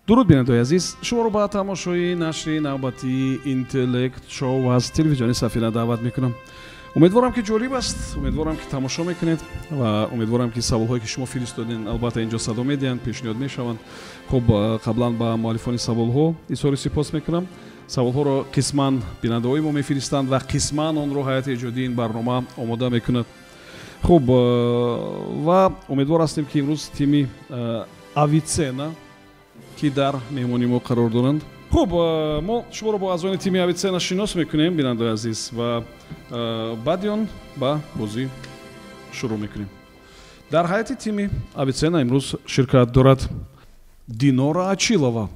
Дуруд, бинандаои азиз, шуморо ба тамошои нашри навбатии Интеллект Шоу аз телевизиони Сафина даъват мекунам. Умедворам, ки ҷолиб аст, умедворам, ки тамошо мекунед ва умедворам, ки саволҳое, ки шумо фиристоден, албатта, инҷо садо медиҳанд, пешниҳод мешаванд. Хуб, қаблан ба муаллифони саволҳо изҳори сипос мекунам. Саволҳоро қисман бинандаҳои мо мефиристанд ва қисман онро ҳайати эҷодии ин барнома омода мекунад. Хуб, ва умедвор ҳастем, ки имрӯз тими Авицена, ки дар меҳмони мо қарор доранд. Хуб, мо шуморо бо аъзони тими Авицена шинос мекунем, бинандаои азиз, ва баъди он ба бозӣ шурӯъ мекунем. Дар ҳайати тими Авицена имрӯз ширкат дорад Динора Ачилова,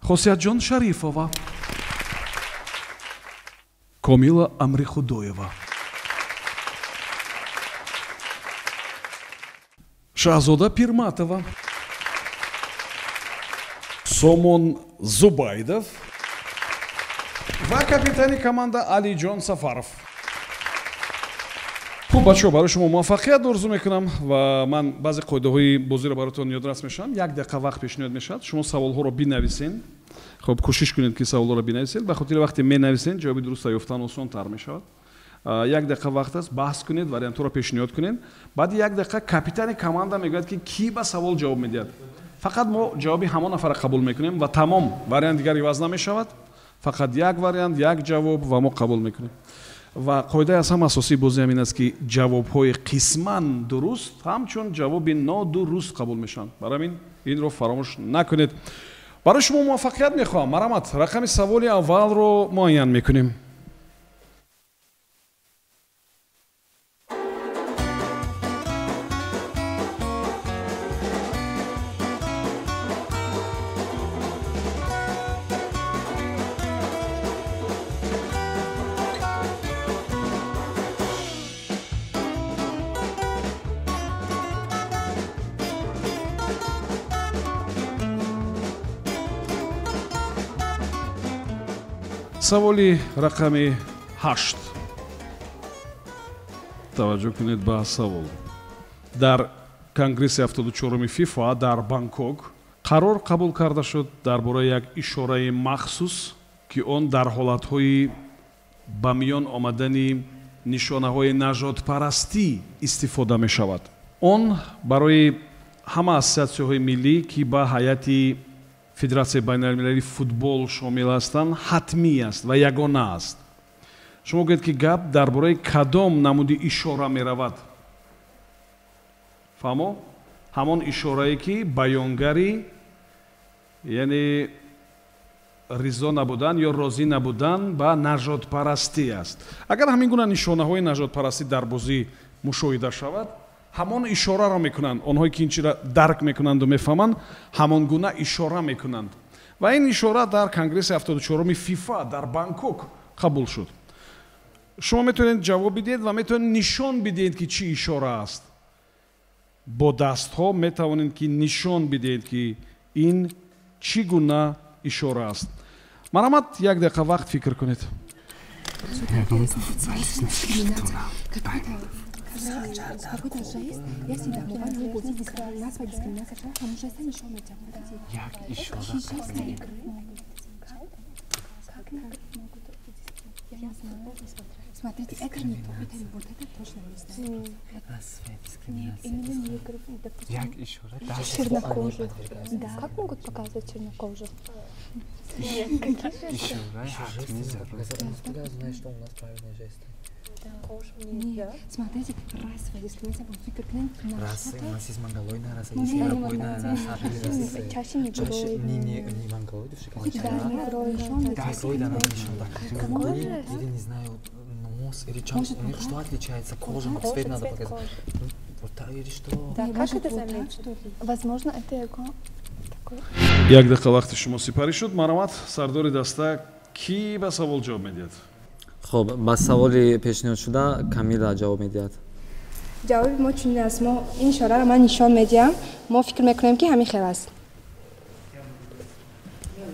Хосиятҷон Шарифова, Комила Амрихудоева, Шаҳзода Пирматова, Сомон Зубайдов ва капитани команда Алиҷон Сафаров. Хуб, бачаҳо, барои шумо муваффақият орзу мекунам ва ман баъзе қоидаҳои бозиро бароятон ёдрас мешавам. Як дақиқа вақт пешниҳод мешавад, шумо саволҳоро бинависен. Хуб, кӯшиш кунед, ки саволҳоро бинависед, ба хотири вақте менависен, ҷавоби дуруста ёфтан осонтар мешавад. Як дақиқа вақт аст, баҳс кунед, вариантҳоро пешниҳод кунед. Баъди як дақиқа капитани команда мегӯяд, ки кӣ ба савол ҷавоб медиҳад. Фақат мо ҷавоби ҳамон нафара қабул мекунем ва тамом, вариант дигар иваз намешавад. Фақат як вариант, як ҷавоб ва мо қабул мекунем. Ва қоидаи аз ҳама асосии бозӣ ҳамин аст, ки ҷавобҳои қисман дуруст ҳамчун ҷавоби нодуруст қабул мешаванд. Барои ҳамин инро фаромӯш накунед. Барои шумо муваффақият мехоҳам. Марҳамат, рақами саволи аввалро муайян мекунем. Саволи рақами 8. Таваҷҷӯҳ кунед ба савол. Дар конгресси 74-уми ФИФА дар Бангкок қарор қабул карда шуд дар бораи як ишораи махсус, ки он дар ҳолатҳои ба миён омадани нишонаҳои нажодпарастӣ истифода мешавад. Он барои ҳама ассотсиатсияҳои миллӣ, ки ба ҳайати Федератсияи байналмилалии футбол шомил ҳастанд, ҳатмӣ аст ва ягона аст. Шумо гӯед, ки гап дар бораи кадом намуди ишора меравад. Фаҳмо? Ҳамон ишорае, ки баёнгари, яъне, ризо набудан ё розӣ набудан ба нажодпарастӣ аст. Агар ҳамин гуна нишонаҳои нажодпарастӣ дар бозӣ мушоҳида шавад, ҳамон ишораро мекунанд. Онҳое, ки ин чиро дарк мекунанду мефаҳманд, ҳамон гуна ишора мекунанд. Ва ин ишора дар конгресси 74-уми ФИФА дар Бангкок қабул шуд. Шумо метавонед ҷавоб бидиҳед ва метавонед нишон бидиҳед, ки чӣ ишора аст. Бо дастҳо метавонед, ки нишон бидиҳед, ки ин чӣ гуна ишора аст. Марҳамат, як дақиқа вақт, фикр кунед. Какой-то жест, я всегда расовая дискриминация, ҳамон жеста нишон медиҳам. Як ишора. Чӣ жест? Как могут? Я не знаю. Смотрите, это не то, это вот это точно не знаю. Расовая Нет, дискриминация. Именно негров, допустим. Як ишора даст. Чернокожих. Да. Как могут показывать чернокожих? Ишораи ҳатмӣ зарур. Откуда я знаю, что у нас правильные жесты? Нет, смотрите, расовая дискриминация, вот фикр кунем, на Расы, что-то. у нас есть монголоидная раса, Ну, есть да, европоидная раса, расы. Чаще Чаще негроидная. не, не, не монголоиды, конечно. Да, Да, негроидная. да, негроиды, она нишон, да. Какой Или, жест? или, не знаю, нос, или чем, Может, у них вот что так? отличается? Кожа, так? вот цвет надо цвет показать. кожи. Ну, вот так или что? Да, Не, как может, это вот так, заметить? что ли? Возможно, это его такой. Як дақиқа вақти шумо сипарӣ шуд. Марҳамат, сардори даста, кӣ ба савол ҷавоб медиҳад? Хуб, ба саволи пешниҳодшуда Камила ҷавоб медиҳад. Ҷавоби мо чунин аст. Мо ин ишораро ман нишон медиҳам. Мо фикр мекунем, ки ҳамин хел аст,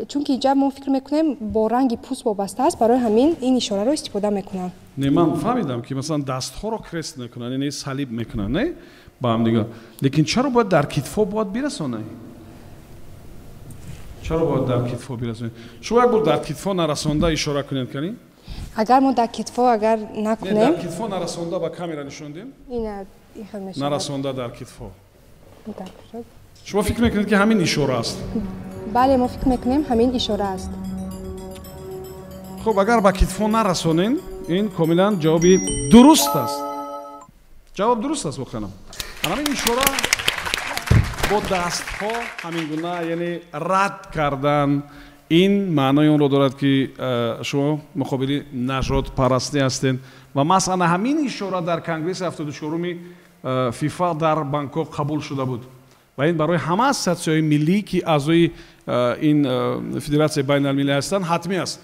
чунки инҷа мо фикр мекунем, бо ранги пӯст вобаста аст, барои ҳамин ин ишораро истифода мекунанд. Не, ман фаҳмидам, ки масалан дастҳоро крест мекунанд, яъне салиб мекунанд, не, ба ҳамдигар, лекин чаро бояд дар китфҳо бояд бирасонад? Чаро бояд дар китфо бирасонед? Шумо як бор дар китфо нарасонда ишора кунед, кани? Агар мо дар китфо агар накунем, дар китфо нарасонда ба камера нишон диҳем. Ина ихел мешавад. Нарасонда дар китфо. Шумо фикр мекунед, ки ҳамин ишора аст? Бале, мо фикр мекунем, ҳамин ишора аст. Хуб, агар ба китфо нарасонем, ин комилан ҷавоби дуруст аст. Ҷавоб дуруст аст воқеан. Ҳамин ишора бо дастҳо ҳамин гуна, яъне рад кардан, ин маънои онро дорад, ки шумо муқобили нажодпарастӣ ҳастед ва маҳз ана ҳамин ишора дар конгресси 74-уми ФИФА дар Бангкок қабул шуда буд ва ин барои ҳама ассотсиатсияҳои миллӣ, ки аъзои ин федератсияи байналмилалӣ ҳастанд, ҳатмӣ аст.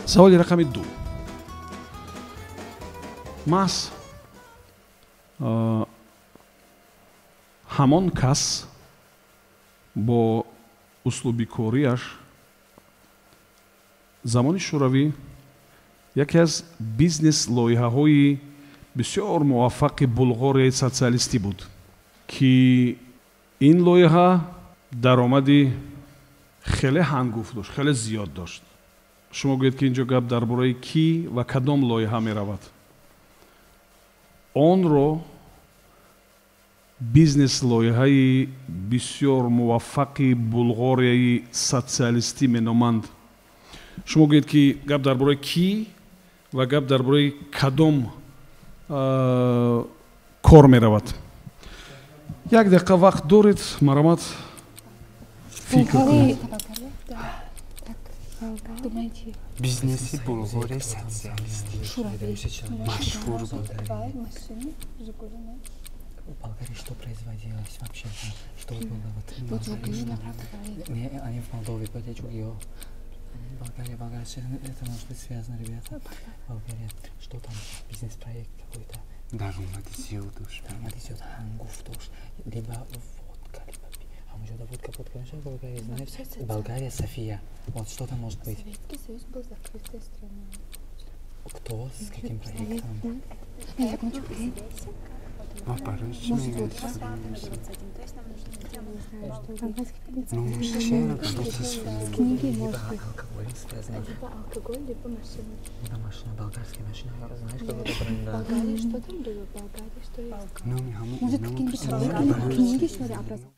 Саволи рақами 2. Маҳз ҳамон кас бо услуби кориаш замони шӯравӣ яке аз бизнес лоиҳаҳои бисёр муваффақи Булғорияи социалистӣ буд, ки ин лоиҳа даромади хеле ҳангуфт дошт, хеле зиёд дошт. Шумо гӯед, ки инҷо гап дар бораи кӣ ва кадом лоиҳа меравад. Онро бизнес лоиҳаи бисёр муваффақи Булғорияи социалистӣ меноманд. Шумо гӯед, ки гап дар бораи кӣ ва гап дар бораи кадом кор меравад. Як дақиқа вақт доред, марамат фикр кунед. Бизнеси Булғорияи социалистӣ машҳур буд. Болгарии что производилось вообще? Что было? Вот, не, они в Молдове, Болгария, Болгария, это может быть связано, ребята. Болгария, что там? Бизнес-проект какой-то. Даромади зиёд дошт. Даромади зиёд, ҳангуфт дошт. Либо водка, либо... А может, водка, водка, конечно, в Болгарии, знаешь? Болгария, София. Вот что там может быть? Советский Союз был закрытой страной. Кто? С каким проектом? Книги, может быть. Алкоголь связано. Либо алкоголь, либо машина. Либо машина, болгарская машина. Знаешь, какой-то бренд, да. Болгарии что там было? Болгарии что есть? Может, какие-нибудь книги, что ли, образование?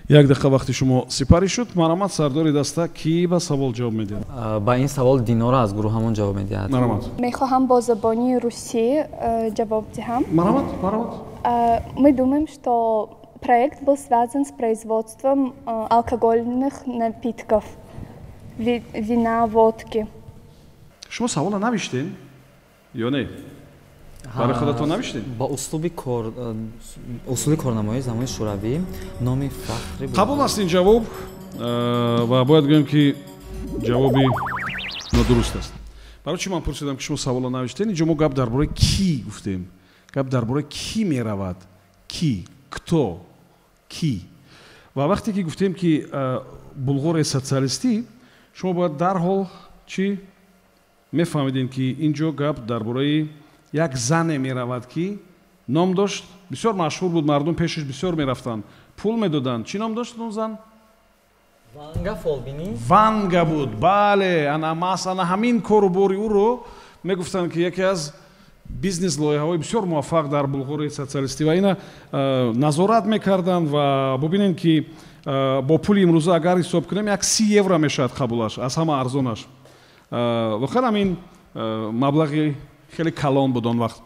Як дақиқа вақти шумо сипарӣ шуд. Марамат, сардори даста, кӣ ба савол ҷавоб медиҳад? Ба ин савол Динора аз гурӯҳамон ҷавоб медиҳад. Марамат. Мехоҳам бо забони русӣ ҷавоб диҳам. Марамат, марамат. Мы думаем, что проект был связан с производством алкогольных напитков, вина, водки. Шумо савола навиштем ё не? Барои худатон навиштем? Ба услуби кор, усули корнамоии замони шӯравӣ номи фахри Қабул аст ин ҷавоб ва бояд гӯем, ки ҷавоби нодуруст аст. Барои чӣ ман пурсидам, ки шумо саволо навиштем? Инҷо мо гап дар бораи кӣ гуфтем, гап дар бораи кӣ меравад, кӣ, кто, кӣ. Ва вақте ки гуфтем, ки Булғорияи социалистӣ, шумо бояд дарҳол чӣ мефаҳмидем, ки ин ҷо гап дар бораи як зане меравад, ки ном дошт, бисёр машҳур буд, мардум пешаш бисёр мерафтанд, пул медоданд. Чӣ ном дошт он зан? Ванга фолбинӣ. Ванга буд, бале. Ана маҳз ана ҳамин кору бори ӯро мегуфтанд, ки яке аз бизнес лоиҳаҳои бисёр муваффақ дар Булғорияи социалистӣ ва ина назорат мекарданд. Ва бубинем, ки бо пули имрӯза агар ҳисоб кунем, як 30 евро мешавад қабулаш, аз ҳама арзонаш. Воқеан ҳамин маблағи хеле калон буд он вақт.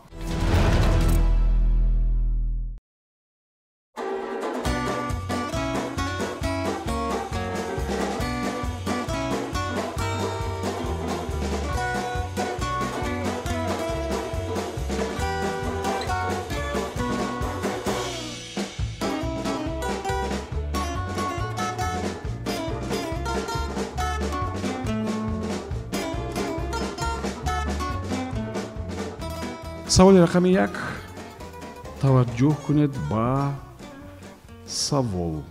Саволи рақами 1. Таваҷҷӯҳ кунед ба савол.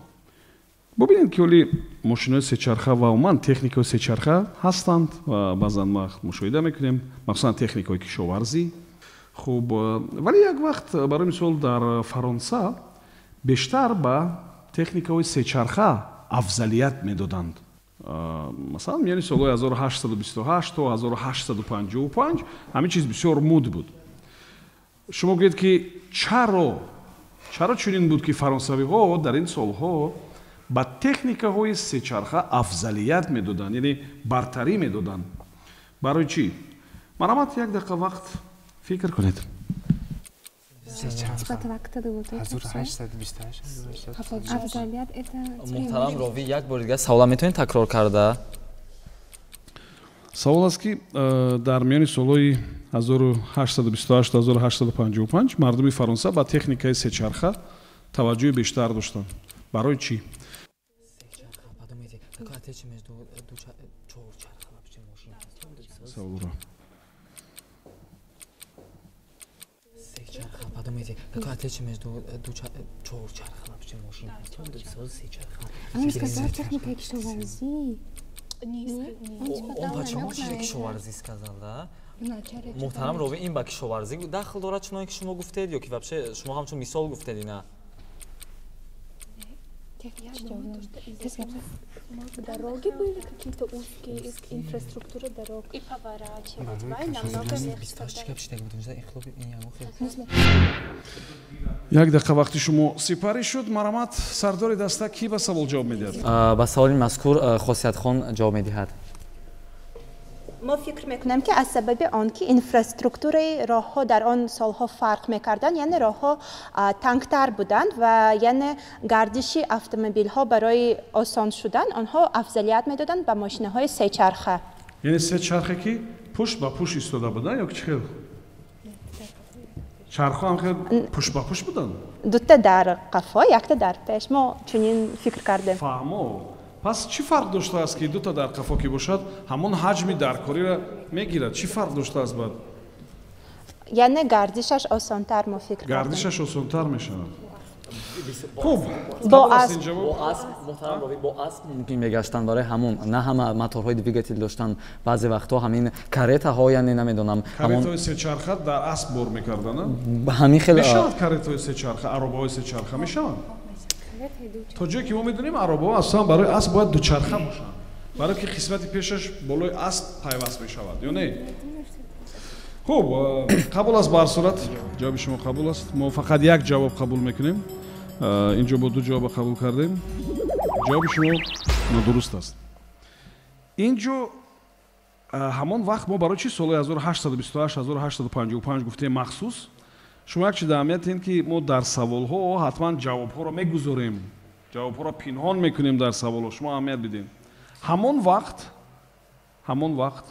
Бубинед, ки ҳоли мошинои сечарха ва умуман техникаҳои сечарха ҳастанд ва баъзан вақт мушоҳида мекунем, махсусан техникаҳои кишоварзӣ. Хуб, вале як вақт, барои мисол, дар Фаронса бештар ба техникаҳои сечарха афзалият медоданд. Масалан, миёни солҳои 1828 то 1855 ҳамин чиз бисёр муд буд. Шумо гӯед, ки чаро чунин буд, ки фаронсавиҳо дар ин солҳо ба техникаҳои сечарха афзалият медоданд, яъне бартарӣ медоданд? Барои чӣ? Марҳамат, як дақиқа вақт фикр кунед. Муҳтарам ровӣ, як бори дигар савола метавонед такрор карда? Савол аст, ки дар миёни солҳои 1828 то 1855 мардуми Фаронса ба техникаи сечарха таваҷҷӯҳи бештар доштанд. Барои чӣ? Саволро. Он сказал техника кишоварзӣ. Он почему чизи кишоварзӣ сказал, да? Муҳтарам ровӣ, ин ба кишоварзӣ дахл дорад, чуноне ки шумо гуфтед, ё ки вообще шумо ҳамчун мисол гуфтед ина? Дороги были какие-то узкие, инфраструктура дорог. И поворачивать намного легче. Як дақиқа вақти шумо сипарӣ шуд. Марҳамат, сардори даста, кӣ ба савол ҷавоб медиҳад? Ба саволи мазкур Хосиятхон ҷавоб медиҳад. Мо фикр мекунем, ки аз сабаби он ки инфраструктураи роҳҳо дар он солҳо фарқ мекарданд, яъне роҳҳо тангтар буданд ва яъне гардиши автомобилҳо барои осон шудан онҳо афзалият медоданд ба мошинаҳои сечарха. Яъне сечархе ки пушт ба пушт истода буданд ё ки чӣ хел? Чархҳо ҳам хел пушт ба пушт буданд? Дута дар қафо, якта дар пеш. Мо чунин фикр кардем. Фаҳмо. Пас чӣ фарқ доштааст, ки дута дар қафо ки бошад, ҳамон ҳаҷми даркориро мегирад? Чӣ фарқ доштааст баъд? Яъне гардишаш осонтар, мо фикр кардем. Гардишаш осонтар мешавад. Хуб, бо асп, муҳтарам ровӣ, бо асп мумкин мегаштанд барои ҳамон. На ҳама моторҳои двигател доштанд. Баъзе вақтҳо ҳамин каретаҳо, яъне намедонам, каретаҳои сечарха дар асп бор мекарданд, ҳамин хел мешавад. Каретаҳои сечарха, аробаҳои сечарха мешаванд? То ҷое ки мо медонем, аробаҳо аслан барои асп бояд дучарха бошанд, барое ки қисмати пешаш болои асп пайваст мешавад, ё не? Хуб, қабул аст. Ба ҳар сурат, ҷавоби шумо қабул аст. Мо фақат як ҷавоб қабул мекунем. Инҷо бо ду ҷавоба қабул кардем. Ҷавоби шумо нодуруст аст. Инҷо ҳамон вақт мо барои чӣ солҳои 1828 1855 гуфтем махсус? Шумо як чиз аҳамият диҳед, ки мо дар саволҳо ҳатман ҷавобҳоро мегузорем, ҷавобҳоро пинҳон мекунем дар саволҳо. Шумо аҳамият бидиҳед. Ҳамон вақт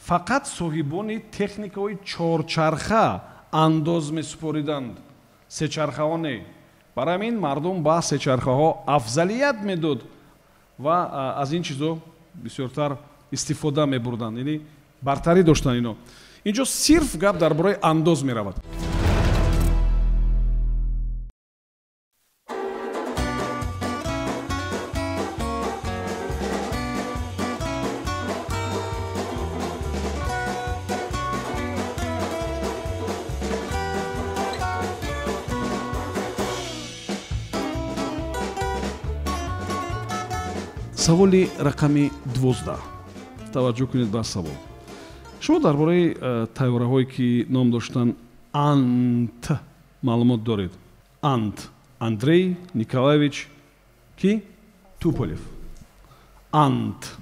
фақат соҳибони техникаҳои чорчарха андоз месупориданд, сечархаҳо не. Барои ҳамин мардум ба сечархаҳо афзалият медод ва аз ин чизо бисёртар истифода мебурданд, яъне бартарӣ доштанд ино. Инҷо сирф гап дар бораи андоз меравад. Саволи рақами 12. Таваҷҷӯҳ кунед ба савол. Шумо дар бораи тайёраҳое, ки ном доштанд Ант, маълумот доред? Ант, Андрей Николаевич ки Туполев. Ант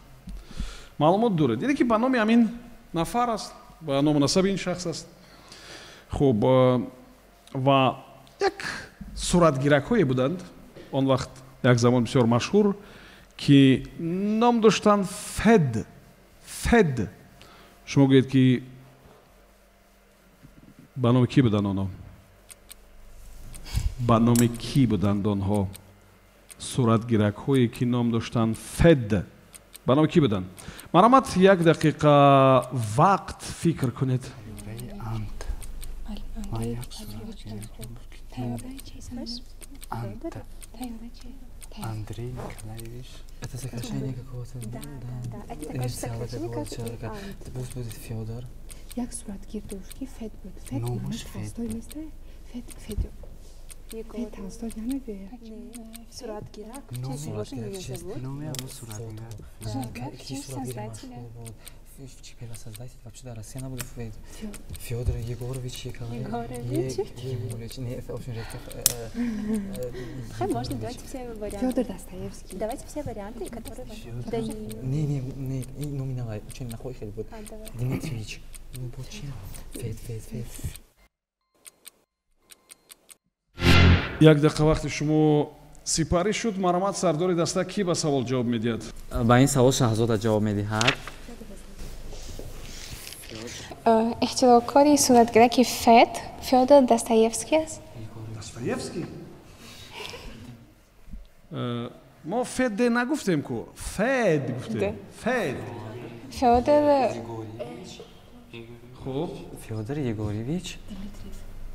маълумот доред, яъне ки ба номи ҳамин нафар аст, ба ному насаби ин шахс аст. Хуб, ва як суратгиракҳое буданд он вақт, як замон бисёр машҳур, ки ном доштанд Фед. Фед. Шумо гӯед, ки ба номи кӣ буданд онҳо? Ба номи кӣ буданд онҳо? Суратгиракҳое, ки ном доштанд Фед, ба номи кӣ буданд? Марҳамат, як дақиқа вақт фикр кунед. Андрей Николаевич. Это сокращение какого-то. Да, да, да. Это такое сокращение, как человека. Это пусть будет Федор. Як суратгир дошт, ки Фед буд. Фед номаш Толстой нест? Фед, Фед. Фед Толстой намегӯяд. Суратгирак. Номи ҳамун суратгирак. Ки суратгири машҳур буд? Первосоздатель вообще, да, Россия набуд. Федор Егорович. Егорович. Егорович. Нет, это очень редко. Можно, давайте все варианты. Федор Достоевский. Давайте все варианты, которые вам... Не, не, номинала, очень нахуй буд. Дмитриевич. Ну, почему? Фед, Фед, Фед. Як дақиқа вақти шумо сипарӣ шуд. Марҳамат, сардори даста, кӣ ба савол ҷавоб медиҳад? Ба ин савол Шаҳзода ҷавоб медиҳад. Ихтироъкори суратгираки Фед Фёдор Достоевский аст. Достоевский? Мо Феде нагуфтем ку, Фед гуфтем. Фед. Фёдор. Хуб. Фёдор Егорович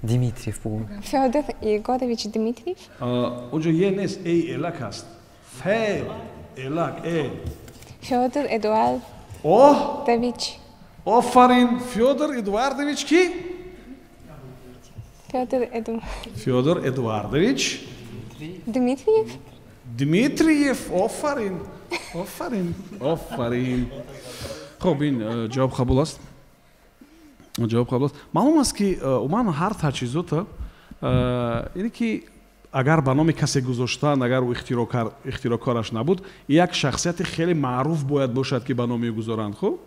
Дмитриев бугӯ. Фёдор Егорович Дмитриев. Онҷо е нест, эй элак аст. Фед элак э. Фёдор Эдуард. Оҳ! Давич. Офарин, Фёдор Эдуардович ки? Фёдор Эду. Фёдор Эдуардович Дмитриев. Дмитриев, офарин. Офарин. Офарин. Хуб, ин ҷавоб қабул аст. Ҷавоб қабул аст. Маълум аст, ки умуман ҳар таҷҳизота, ине ки агар ба номи касе гузоштанд, агар ӯ ихтироъкораш набуд, як шахсияти хеле маъруф бояд бошад, ки ба номи ӯ гузоранд. Хуб,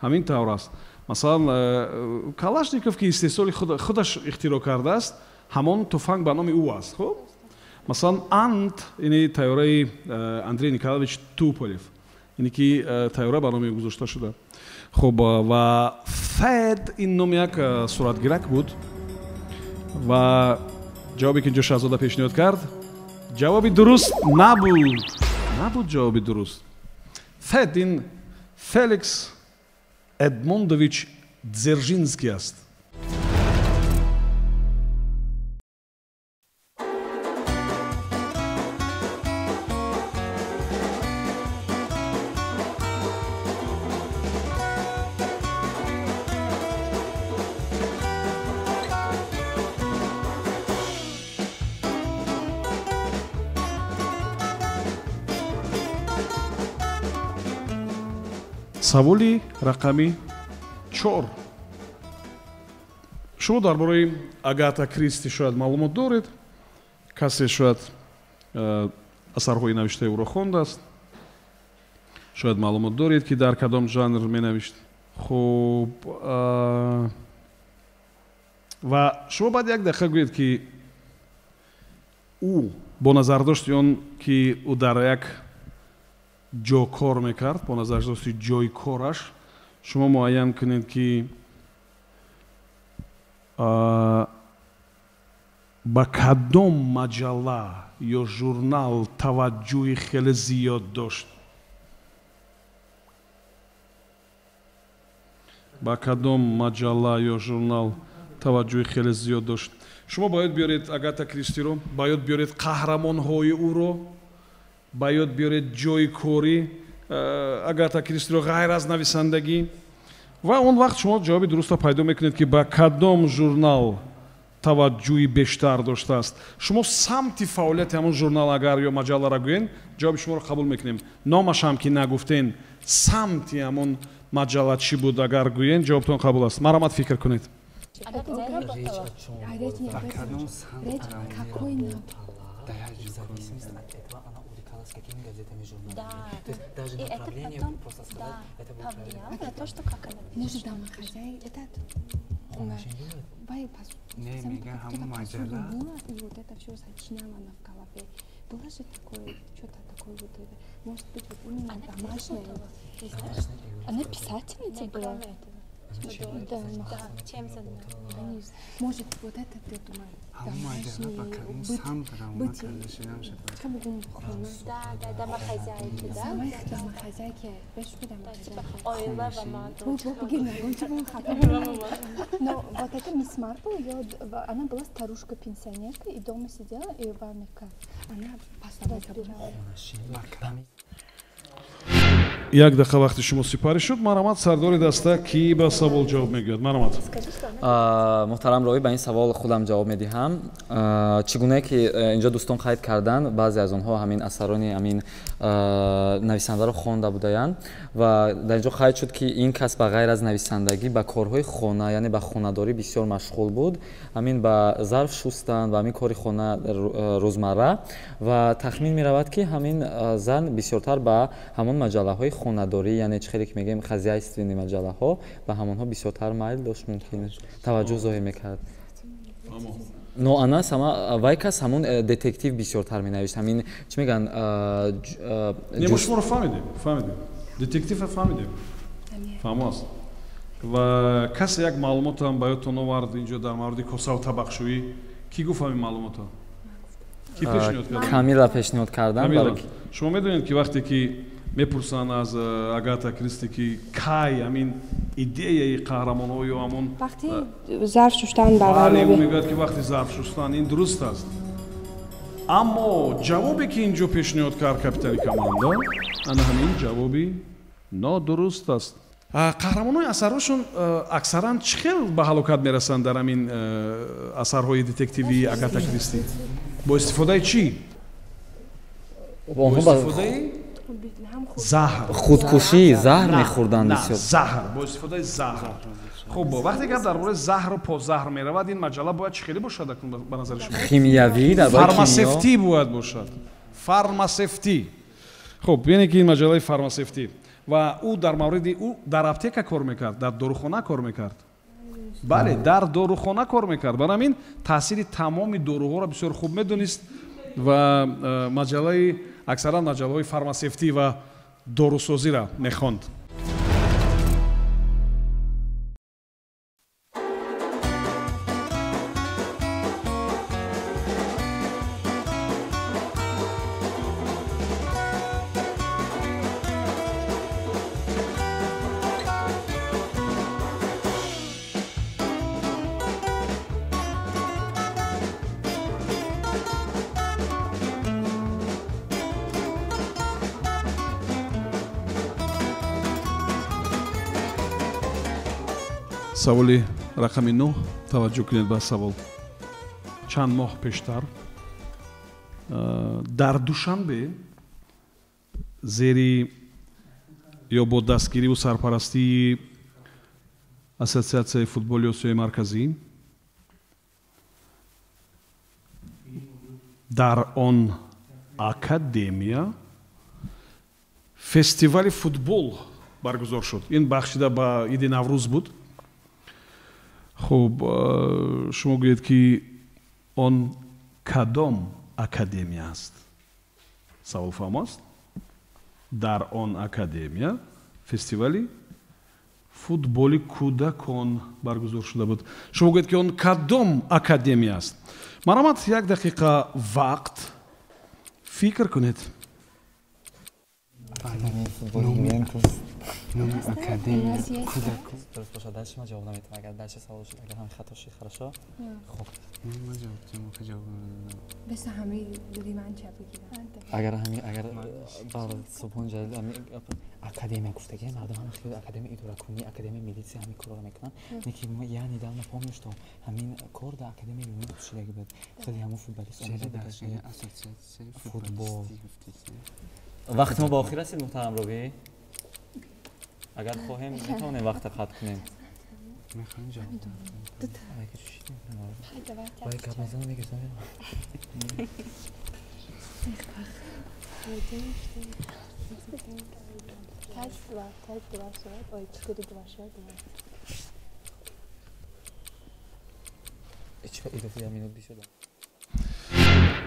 ҳамин тавр аст. Масалан, Калашников, ки истеҳсоли худаш ихтироъ кардааст, ҳамон туфанг ба номи ӯ аст. Хуб, масалан, Ант, ини тайёраи Андрей Николаевич Туполев, ине ки тайёра ба номи ӯ гузошта шуда. Хуб, ва Фед ин номи як суратгирак буд. Ва ҷавобе, ки инҷо Шаҳзода пешниҳод кард, ҷавоби дуруст набуд. Набуд ҷавоби дуруст. Фед ин Феликс Эдмондович Дзержинский аст. Саволи рақами 4. Шумо дар бораи Агата Кристи шояд маълумот доред, касе шояд асарҳои навиштаи ӯро хондааст, шояд маълумот доред, ки дар кадом жанр менавишт. Хуб, ва шумо баъд як дақиқа гӯед, ки ӯ бо назардошти он, ки ӯ дар як ҷо кор мекард, бо назардошти ҷои кораш, шумо муайян кунед, ки ба кадом маҷалла ё журнал таваҷҷӯҳи хеле зиёд дошт. Ба кадом маҷалла ё журнал таваҷҷӯҳи хеле зиёд дошт. Шумо ба ёд биёред Агата Кристиро, ба ёд биёред қаҳрамонҳои ӯро, ба ёд биёред ҷои корӣ Агата Кристиро ғайр аз нависандагӣ, ва он вақт шумо ҷавоби дурустро пайдо мекунед, ки ба кадом журнал таваҷҷӯҳи бештар доштааст. Шумо самти фаъолияти ҳамон журнал агар ё маҷалларо гӯен, ҷавоби шуморо қабул мекунем. Номашам ки нагуфтен, самти ҳамон маҷалла чӣ буд, агар гӯен, ҷавобтон қабул аст. Марҳамат, фикр кунед. Она где работала? Речь не об этом. Речь какой нам? В зависимости от этого она увлекалась какими газетами, журналами. Да. То есть даже И это направление потом, просто сказать, да, это будет правильно. повлияло на то, что как она Может, пишет. домохозяй этот? Не, мега, ҳамон маҷалла. И вот это все сочиняла она в голове. Было же такое, что-то такое вот это. Может быть, вот именно Она где домашнее. работала? Она писательница Не, была? кроме этого. Чем занималась? Может, вот это, я думаю, быть... Да, да, домохозяйки, да? Домохозяйки, типа Но вот эта мисс Марпл, она была старушка-пенсионерка и дома сидела, и вамика. Она разбирала. Як дақиқа вақти шумо сипарӣ шуд. Марҳамат, сардори даста, ки ба савол ҷавоб мегӯяд? Марҳамат. Муҳтарам ровӣ, ба ин савол худам ҷавоб медиҳам. Чӣ гунае ки инҷо дӯстон қайд карданд, баъзе аз онҳо ҳамин асарони ҳамин нависандаро хонда будаянд ва дар инҷо қайд шуд, ки ин кас ба ғайр аз нависандагӣ ба корҳои хона, яъне ба хонадорӣ бисёр машғул буд, ҳамин ба зарф шустан ва ҳамин кори хона рӯзмарра. Ва тахмин меравад, ки ҳамин зан бисёртар ба ҳамон маҷаллаҳои хонадорӣ, яъне чӣ хеле ки мегӯем хозяйственный маҷаллаҳо, ба ҳамонҳо бисёртар майл дошт, мумкин таваҷҷӯҳ зоҳир мекард. Но она сама, вай кас ҳамон детектив бисёртар менавишт, ҳамин чӣ мегӯянд. Не, мо шуморо фаҳмидем, фаҳмидем, детективро фаҳмидем, фаҳмо аст. Ва касе як маълумотам ба ёдтон овард инҷо дар мавриди косаву табақшӯӣ? Кӣ гуфт ҳамин маълумотро? Кӣ пешниҳод кард? Камила пешниҳод кардан. Шумо медонед, ки вақте ки мепурсанд аз Агата Кристи, ки кай ҳамин идеяи қаҳрамонҳо ё ҳамон вақти зарф шуштан бале, ӯ мегӯяд, ки вақти зарф шуштан. Ин дуруст аст, аммо ҷавобе, ки инҷо пешниҳод кард капитани команда, ана ҳамин ҷавоби нодуруст аст. Қаҳрамонҳои асарҳошон аксаран чӣ хел ба ҳалокат мерасанд дар ҳамин асарҳои детективии Агата Кристи? Бо истифодаи чӣ? Бо истифодаи заҳр. Худкушӣ, заҳр мехӯрданд бисёр. Заҳр, бо истифодаи заҳр. Хуб, вақте гап дар бораи заҳру позаҳр меравад, ин маҷалла бояд чӣ хеле бошад ба назари шумо? Химиявӣ, дар бораи фармасевтӣ бояд бошад. Фармасевтӣ. Хуб, яъне ки ин маҷаллаи фармасевтӣ. Ва ӯ дар мавриди ӯ дар аптека кор мекард, дар дорухона кор мекард. Бале, дар дорухона кор мекард. Барои ҳамин таъсири тамоми доруҳоро бисёр хуб медонист ва маҷаллаи аксаран маҷаллаҳои фармасевтӣ ва дорусозиро мехонд. Саволи рақами 9. Таваҷҷӯҳ кунед ба савол. Чанд моҳ пештар дар Душанбе зери ё бо дастгириву сарпарастии Ассотсиатсияи футболи Осиёи Марказӣ дар он академия фестивали футбол баргузор шуд. Ин бахшида ба иди Наврӯз буд. Хуб, шумо гӯед, ки он кадом академия аст? Савол фаҳмо аст? Дар он академия фестивали футболи кӯдакон баргузор шуда буд. Шумо гӯед, ки он кадом академия аст? Марҳамат, як дақиқа вақт, фикр кунед. Дуруст бошад, дальше ман ҷавоб наметавонам. Агар дальше савол шуд, агар ҳамин хато шуд, хорошо. Хуб, агар ҳамин, агар бар Субҳон Ҷалил ҳамин академия гуфтагӣ, мардум ҳама хиёл академия идоракунӣ, академия милитсия ҳамин корро мекунанд. Лекин я недавно помню, что ҳамин кор дар академия Ювентус шудагӣ буд. Худи ҳамон футболист омада буд. Футбол. Вақти мо ба охир расид, муҳтарам ровӣ. Агар хоҳем, метавонем вақта қатъ кунем.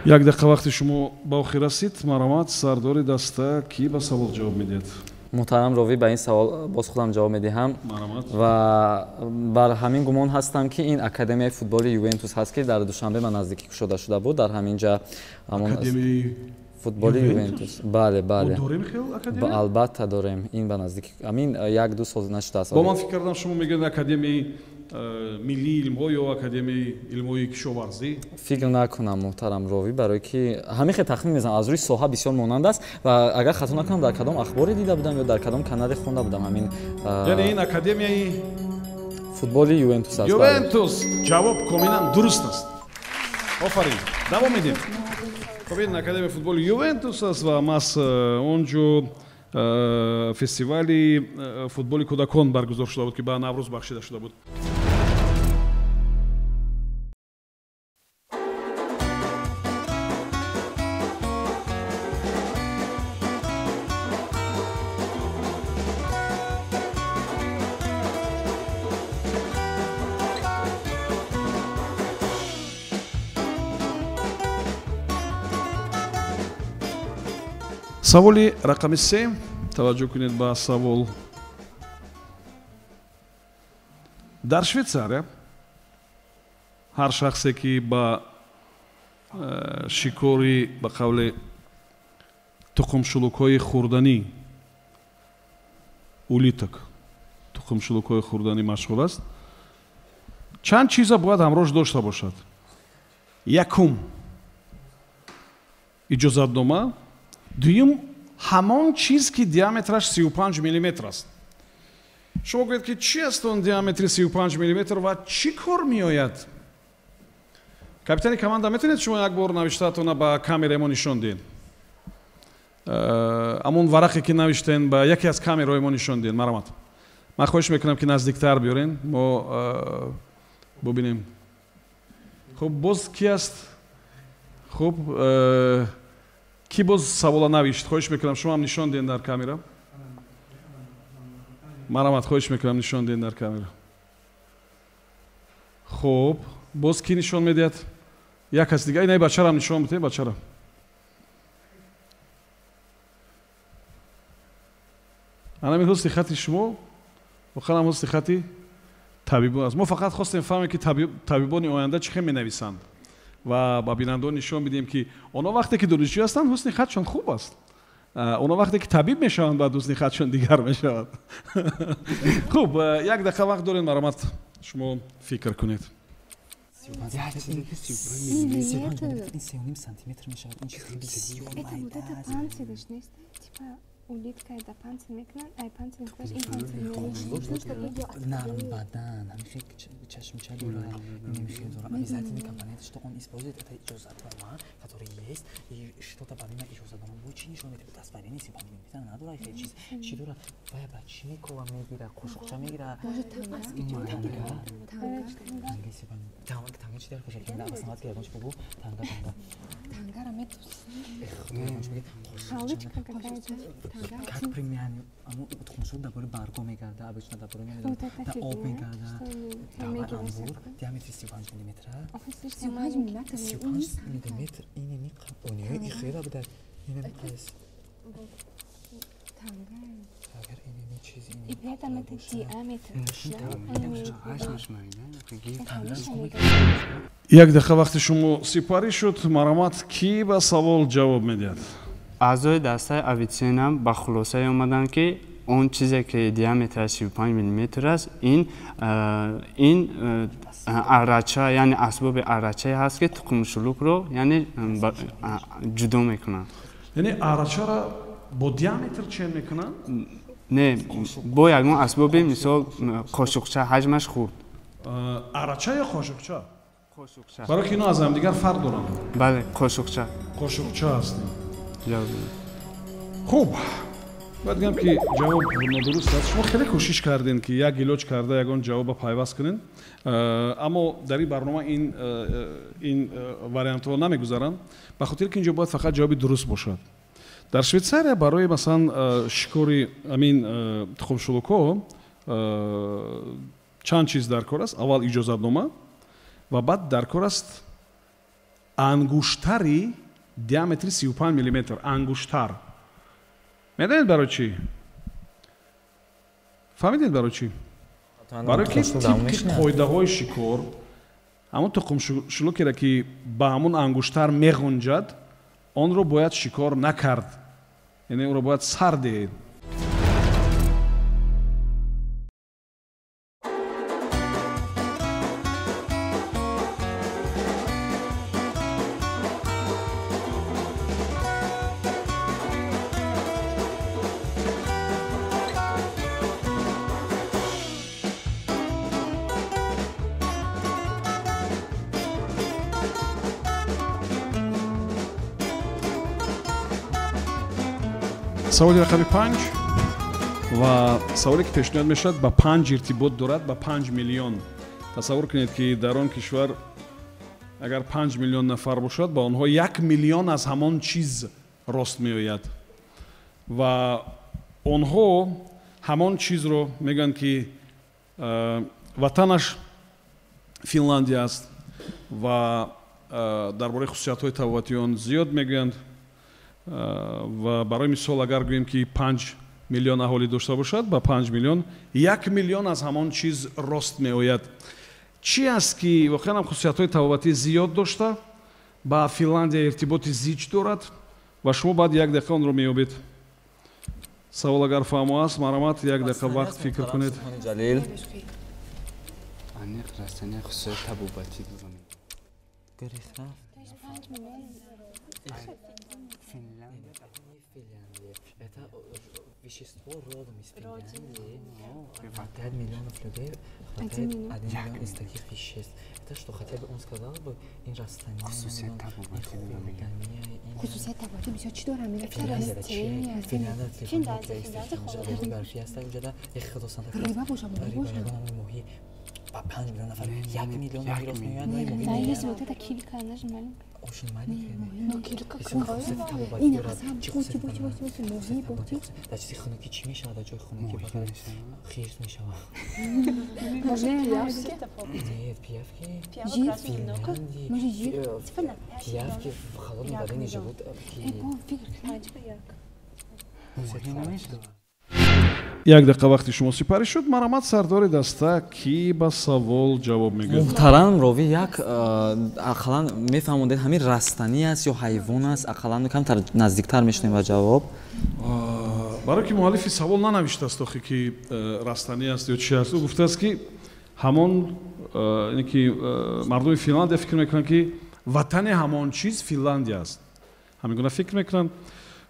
Як дақиқа вақти шумо ба охир расид. Марҳамат, сардори даста, кӣ ба савол ҷавоб медиҳад? Муҳтарам ровӣ, ба ин савол боз худам ҷавоб медиҳам ва бар ҳамин гумон ҳастам, ки ин академияи футболи Ювентус ҳаст, ки дар Душанбе ба наздикӣ кушода шуда буд. Дар ҳамин ҷа футболи Ювентус. Бале, бале. Дорем хел академия? Албатта дорем. Ин ба наздикӣ ҳамин 1-2 сол нашудааст. Бо ман фикр кардам, шумо мегӯед академияи миллии илмҳо ё академияи илмҳои кишоварзӣ. Фикр накунам, муҳтарам ровӣ, барое ки ҳамин хел тахмин мезанам, аз рӯи соҳа бисёр монанд аст ва агар хато накунам, дар кадом ахборе дида будам ё дар кадом канале хонда будам ҳамин. Яъне ин академияи футболи Ювентус аст. Ювентус. Ҷавоб комилан дуруст аст. Офарин. Давом медиҳем. Хоб, ин академияи футболи Ювентус аст ва маҳз он ҷо фестивали футболи кӯдакон баргузор шуда буд, ки ба Наврӯз бахшида шуда буд. Саволи рақами 3. Таваҷҷӯҳ кунед ба савол. Дар Швейтсария ҳар шахсе, ки ба шикори ба қавли тухмшулукҳои хӯрданӣ, улиток, тухмшулукҳои хӯрданӣ машғул аст, чанд чиза бояд ҳамроҳ дошта бошад? Якум, иҷозатнома. Дуюм, ҳамон чиз, ки диаметраш 35 миллиметр аст. Шумо гӯед, ки чӣ аст он диаметри 35 миллиметр ва чӣ кор меояд? Капитани команда, метавонед шумо як бор навиштаатона ба камераи мо нишон диҳед? Ҳамон варақе, ки навиштен, ба яке аз камераҳои мо нишон диҳед. Марҳамат. Ман хоҳиш мекунам, ки наздиктар биёрен, мо бубинем. Хуб, боз ки аст? Хуб, ки боз савола навишт? Хоҳиш мекунам, шумо ҳам нишон диҳед дар камера. Марҳамат, хоҳиш мекунам, нишон диҳед дар камера. Хуб, боз ки нишон медиҳад? Як кас дига. Инаи бачарам нишон бидиҳед, бачара. Анамин ҳусни хати шумо воқеан ҳам ҳусни хати табибон аст. Мо фақат хостем фаҳмем, ки табибони оянда чӣ хел менависанд ва ба бинандагон нишон бидиҳем, ки онҳо вақте ки донишҷӯ ҳастанд, ҳусни хатшон хуб аст. Онҳо вақте ки табиб мешаванд, баъд ҳусни хатшон дигар мешавад. Хуб, як дақиқа вақт дорем, марҳамат, шумо фикр кунед. 3,5 сантиметр мешавад. Ин чиз бисёр майда аст. Улитка да панцир мекунанд, ай панцир мекунанд, ин панцир мекунанд. Нарм бадан, ҳамин чашмча дора, ин дора. Обязательный компонент, что он использует, это иҷозатнома, который есть, и что-то помимо иҷозатнома, бо чӣ нишон медиҳад? Дастбарини 35 миллиметр надора, хел чиз. Чӣ дора? Вая ба чӣ мекова мегира, қошуқча мегира. Танга. Танга, танга чӣ дар кошад? На, басамат ки ягон чӣ бугу. Танга, танга. Тангара метус. Палочка какая-то. Как примерно, тухмшулук дар бораи барго мегарда, обычно дар бораи дар об мегарда. Давай амбур, диаметри 35 миллиметра. 35 миллиметр. 35 миллиметр, ин не, и хела буда, ин қайс. Танга. Агар ин не чиз ин. И при этом это диаметр. Як дақиқа вақти шумо сипарӣ шуд. Марҳамат, кӣ ба савол ҷавоб медиҳад? Аъзои дастаи Авитсена ба хулосае омаданд, ки он чизе, ки диаметраш 35 миллиметр аст, ин аррача, яъне асбоби аррачае ҳаст, ки тухмшулукро, яъне ҷудо мекунанд. Яъне аррачаро бо диаметр чен мекунанд? Не, бо ягон асбоби, мисол қошуқча, ҳаҷмаш хурд. Аррача ё қошуқча? Барои ки ино аз ҳамдигар фарқ доранд. Бале, қошуқча. Қошуқча аст. Хуб, бояд гӯям, ки ҷавоб нодуруст аст. Шумо хеле кӯшиш кардем, ки як илоҷ карда ягон ҷавоба пайваст кунед, аммо дар ин барнома ин вариантҳо намегузаранд, ба хотире ки инҷо бояд фақат ҷавоби дуруст бошад. Дар Швейтсария барои масалан шикори ҳамин тухмшулукҳо чанд чиз дар кор аст. Аввал иҷозатнома ва баъд дар кор аст ангуштари диаметри 35 миллиметр. Ангуштар медонед барои чӣ? Фаҳмидед барои чӣ? Барои ки тибқи қоидаҳои шикор ҳамон тухмшулукеро, ки ба ҳамон ангуштар меғунҷад, онро бояд шикор накард, яъне ӯро бояд сар диҳед. Саволи рақами 5 ва саволе, ки пешниҳод мешавад, ба 5 иртибот дорад, ба 5 миллион. Тасаввур кунед, ки дар он кишвар агар 5 миллион нафар бошад, ба онҳо 1 миллион аз ҳамон чиз рост меояд ва онҳо ҳамон чизро мегӯянд, ки ватанаш Финландия аст ва дар бораи хусусиятҳои табобатии он зиёд мегӯянд. Ва барои мисол, агар гӯем, ки 5 миллион аҳолӣ дошта бошад, ба 5 миллион 1 миллион аз ҳамон чиз рост меояд. Чӣ аст, ки воқеан ҳам хусусиятҳои табобатӣ зиёд дошта, ба Финландия иртиботи зич дорад ва шумо баъд як дақиқа онро меёбед? Савол агар фаҳмо аст, марҳамат, як дақиқа вақт фикр кунед. Ҷалил. Аниқ растани хусусияти табобатӣ дорад. Это вещество родом из Финляндии. 5 миллионов людей хватает 1 миллион из таких веществ. Это что, хотя бы он сказал бы, ин растания, хусусият табобатӣ бисёр чӣ дорам? Финляндия, Рыба боша, моҳӣ боша. Моҳӣ ба 5 миллион нафар 1 миллион моҳӣ рост меояд. Да, если вот эта килька, она же маленькая. Очень маленькая. Но килька какая? Ина асам, бочи, бочи, бочи, бочи, моҳӣ, бочи. Дар чизи хунукӣ чӣ мешавад? Дар ҷои хунукӣ фақат хирс мешавад. Может, пиявки? Нет, пиявки. Жир? Финляндии. Может, жир? Пиявки в холодной воде не живут. Фикр. Як дақиқа вақти шумо сипарӣ шуд. Марҳамат, сардори даста, кӣ ба савол ҷавоб мегӯяд? Муҳтарам ровӣ, як ақаллан мефаҳмондед, ҳамин растанӣ аст ё ҳайвон аст? Ақаллан камтар наздиктар мешунем ба ҷавоб. Барое ки муаллифи савол нанавиштааст охи, ки растанӣ аст ё чи аст. Ӯ гуфтааст, ки ҳамон ки мардуми Финландия фикр мекунанд, ки ватани ҳамон чиз Финландия аст, ҳамин гуна фикр мекунанд.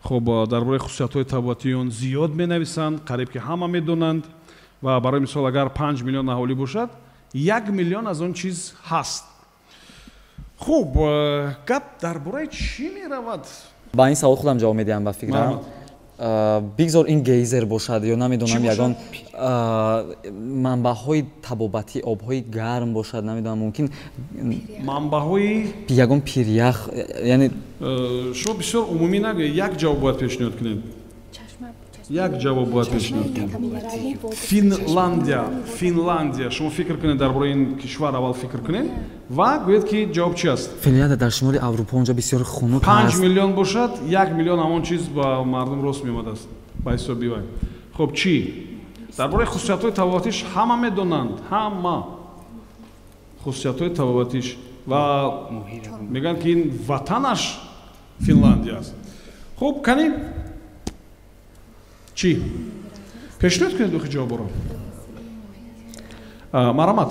Хуб, дар бораи хусусиятҳои табобатии он зиёд менависанд, қариб ки ҳама медонанд. Ва барои мисол, агар 5 миллион аҳолӣ бошад, 1 миллион аз он чиз ҳаст. Хуб, гап дар бораи чӣ меравад? Ба ин савол худам ҷавоб медиҳам, ба фикрам. Бигзор ин гейзер бошад ё намедонам, ягон манбаъҳои табобатӣ, обҳои гарм бошад, намедонам, мумкин манбаъҳои ягон пирях, яъне шумо бисёр умумӣ нагӯед, як ҷавоб бояд пешниҳод кунед. Як ҷавоб бояд пешниҳод кунед. Финландия, Финландия. Шумо фикр кунед дар бораи ин кишвар, аввал фикр кунед ва гӯед, ки ҷавоб чи аст. Финляндия дар шимоли Аврупо, онҷо бисёр хунук. 5 миллион бошад, 1 миллион ҳамон чиз ба мардум рост меомадааст ба ҳисоби вай. Хуб, чӣ? Дар бораи хусусиятҳои табобатиш ҳама медонанд, ҳама хусусиятҳои табобатиш, ва мегӯянд, ки ин ватанаш Финландия аст. Хуб, кани, чӣ пешниҳод кунед духи ҷавоборо? Марҳамат,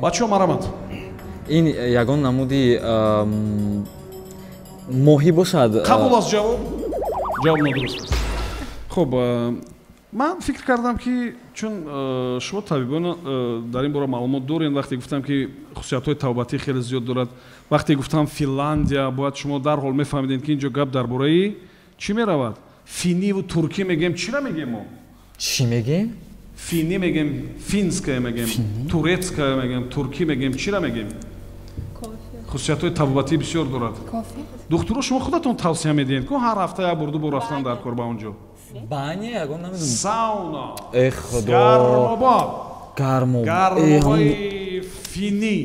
бачаҳо, марҳамат. Ин ягон намуди моҳӣ бошад. Қабул аст ҷавоб? Ҷавоб нодуруст аст. Хуб, ман фикр кардам, ки чун шумо табибон дар ин бора маълумот доред, вақте гуфтам, ки хусусиятҳои табобатӣ хеле зиёд дорад, вақте гуфтам Финландия, бояд шумо дарҳол мефаҳмидед, ки ин ҷо гап дар бораи чӣ меравад. Финиву туркӣ мегӯем, чира мегӯем мо? Чӣ мегӯем? Финӣ мегӯем, финская мегӯем, турецкая мегӯем, туркӣ мегӯем, чира мегӯем? Хусусиятҳои табобатӣ бисёр дорад. Духтуро, шумо худатон тавсия медиҳед ку, ҳар ҳафта як бор, ду бор рафтан дар кор ба он ҷо. Баня ягон намедонам. Сауна. Э, худо. Гармоба. Гармоба. Гармобаи. Финӣ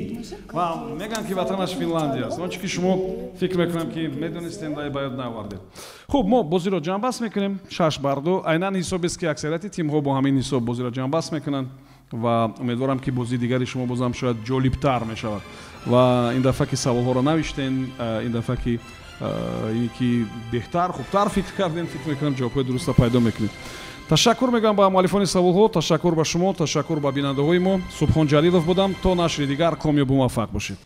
ва мегӯянд, ки ватанаш Финландия аст. Он чи ки шумо, фикр мекунам, ки медонистем, ба ёд наовардед. Хуб, мо бозиро ҷамъбаст мекунем, 6-2. Айнан ҳисобест, ки аксарияти тимҳо бо ҳамин ҳисоб бозиро ҷамъбаст мекунанд, ва умедворам, ки бозии дигари шумо бозам шояд ҷолибтар мешавад. Ва ин дафъа ки саволҳоро навиштен, ин дафъа ки ине ки беҳтар, хубтар фикр кардем, фикр мекунам, ҷавобҳои дуруста пайдо мекунед. Ташаккур мегӯям ба муаллифони саволҳо, ташаккур ба шумо, ташаккур ба бинандаҳои мо. Субҳон Ҷалилов будам. То нашри дигар комёбу муваффақ бошед.